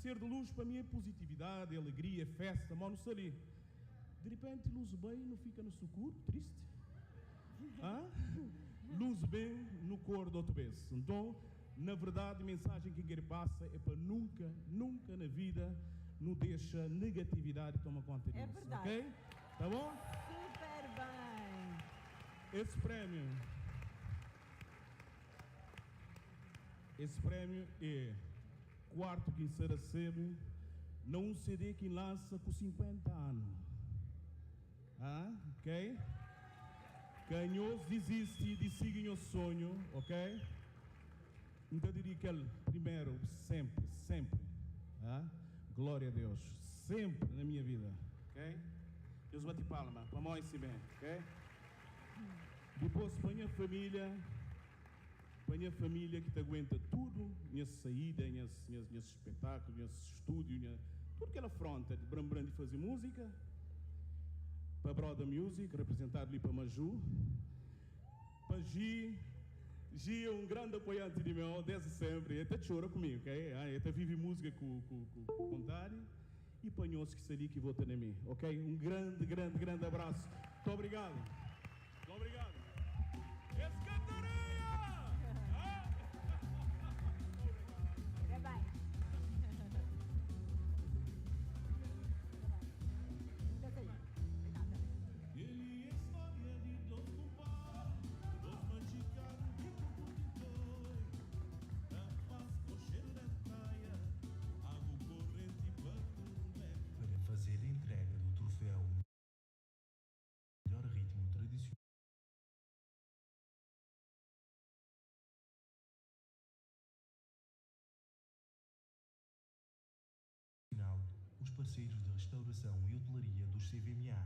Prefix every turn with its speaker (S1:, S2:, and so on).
S1: Ser de luz pa mi é positividade, é alegria, é festa, mó nu sta li. De repente luz bai, nu fika na sukuru, triste. Ah? Luz ben, nu korda otu bes. Nton, na verdade, mensagem ki N kere pasa é pa nunka, nunka na vida nu dexa negatividade toma konta di
S2: É
S1: nos,
S2: verdade.
S1: ok? Tá bom?
S2: Super bem!
S1: Esse prémio, esse prémio é kuartu ki N sta rasebe na un CD ki N lansa ku 50 anu. Ah, ok? Ka nhos dizisti di sigi nhos sonhu, ok? N ta didika-l primeru senpri, senpri. Ah, glória a Deus, senpri na minha vida, ok? Nhos bati palma pa mó esi ben, ok? Dipôs pa nha família, pa nha família ki ta aguenta tudu nhas saída, nhas, nhas, nhas spetákulu, nhas stúdiu, nha, tudu kel afrónta di bran-bran di faze múzika, pa Broda Music, reprezentadu li pa Maju, pa Gi, Gi é un grandi apoianti di meu desdi senpri, el ta txora ku mi, ok, el ta vive múzika ku, ku, ku vontadi, i pa nhos ki sta li ki vota na mi, ok, un grandi, grandi, grandi abrasu, Muito obrigadu. Muito obrigadu. Es ka tareia!
S2: Obrigado.
S1: Ele é história de dois compadres, dois manchicados de cucu Rapaz com cheiro da praia, água corrente para
S3: Para fazer a entrega do troféu Melhor Ritmo Tradicional os parceiros de restauração e hotelaria dos CVMA.